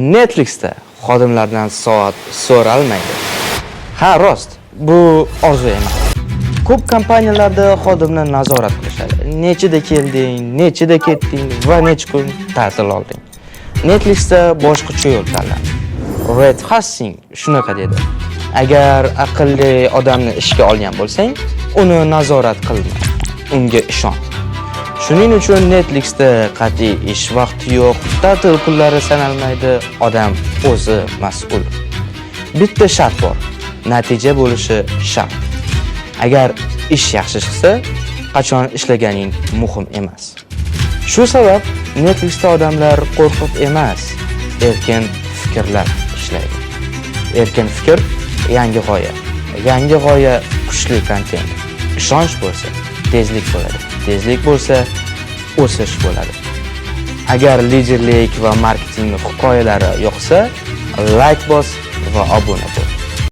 Netflixda xodimlardan soat so'ralmaydi. Ha, rost, bu orzu emas. Ko'p kompaniyalarda xodimni nazorat qilishadi. Nechida kelding, nechida ketding va necha kun ta'til olding. Netflixda boshqacha yo'l tanlandi. Reed Hastings shunaqa dedi: "Agar aqlli odamni ishga olgan bo'lsang, uni nazorat qilma, unga ishon." Shuning uchun Netflixda qat'iy ish vaqti yo'q, ta'til kunlari sanalmaydi, odam o'zi mas'ul. Bitta shart bor: natija bo'lishi shart. Agar ish yaxshi chiqsa, qachon ishlaganing muhim emas. Shu sabab Netflixda odamlar qo'rqib emas, erkin fikrlab ishlaydi. Erkin fikr yangi g'oya. Yangi g'oya kuchli kontent. Ishonch bo'lsa, tezlik bo'ladi. Tezlik bo'lsa, o'sish bo'ladi. Agar liderlik va marketing hikoyalari yoqsa, layk bos va obuna bo'l.